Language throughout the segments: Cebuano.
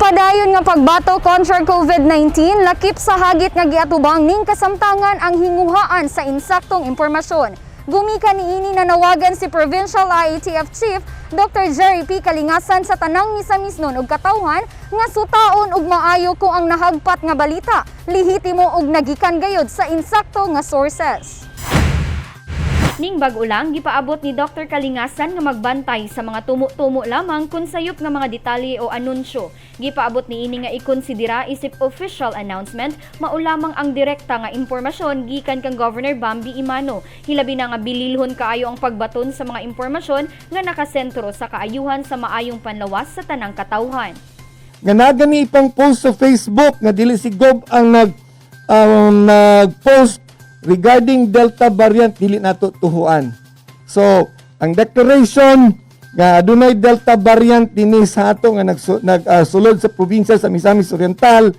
Padayon nga pagbato kontra COVID-19, lakip sa hagit nga giatubang ning kasamtangan ang hinguhaan sa insaktong impormasyon. Gumikan niini, nanawagan si Provincial IATF Chief Dr. Jerry P. Kalingasan sa tanang Misamisnon ug katawhan nga sutaon og maayo kung ang nahagpat nga balita lehitimo ug nagikan gayud sa insakto nga sources. Ning bag-o lang, gipaabot ni Dr. Kalingasan nga magbantay sa mga tumo-tumo lamang kung sayop nga mga detalye o anunsyo. Gipaabot ni ini nga ikonsidera isip official announcement, mao lamang ang direkta nga impormasyon gikan kang Governor Bambi Emano. Hilabi na nga bililhon kaayo ang pagbaton sa mga impormasyon nga nakasentro sa kaayuhan sa maayong panlawas sa tanang katawhan. Nga nagani ipang post sa Facebook nga dili si Gob ang nag-post regarding Delta variant, dili nato tuhuan. So, ang declaration nga adunay Delta variant dinhi sa ato nga nagsulod sa probinsya sa Misamis Oriental,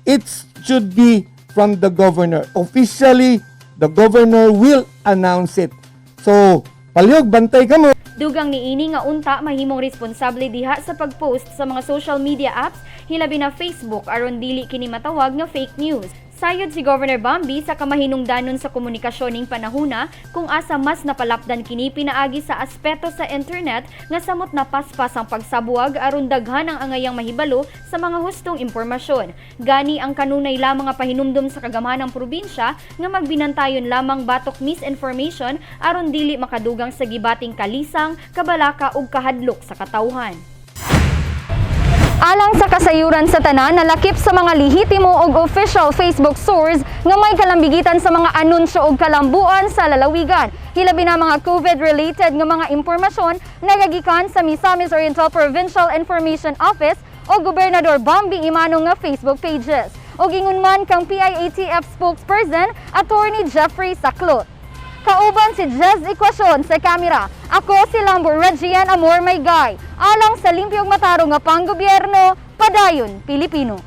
it should be from the governor. Officially, the governor will announce it. So, palihog bantay kamo. Dugang niini nga unta mahimong responsable diha sa pag-post sa mga social media apps, hilabi na Facebook, aron dili kini matawag nga fake news. Sayod si Governor Bambi sa kamahinungdanon sa komunikasyon ning panahuna, kung asa mas napalapdan kini pinaagi sa aspeto sa internet nga samot napaspas ang pagsabuag aron daghan ang angayang mahibalo sa mga hustong impormasyon. Gani ang kanunay lamang nga pahinumdom sa kagamhanang probinsya nga magbinantayon lamang batok misinformation aron dili makadugang sa gibating kalisang, kabalaka ug kahadlok sa katawhan. Alang sa kasayuran sa tanan, nalakip sa mga lehitimo og official Facebook source nga may kalambigitan sa mga anunsyo og kalambuan sa lalawigan. Hilabi na mga COVID-related nga mga impormasyon nagagikan sa Misamis Oriental Provincial Information Office o Gobernador Bambi Emano nga Facebook pages. O ingon man kang PIATF spokesperson, Attorney Jeffrey Saclot. Kauban si Jez Equacion sa kamera. Ako si Lambo Regian Amor Maygay. Alang sa limpyong matarong nga panggobyerno, padayon Pilipino.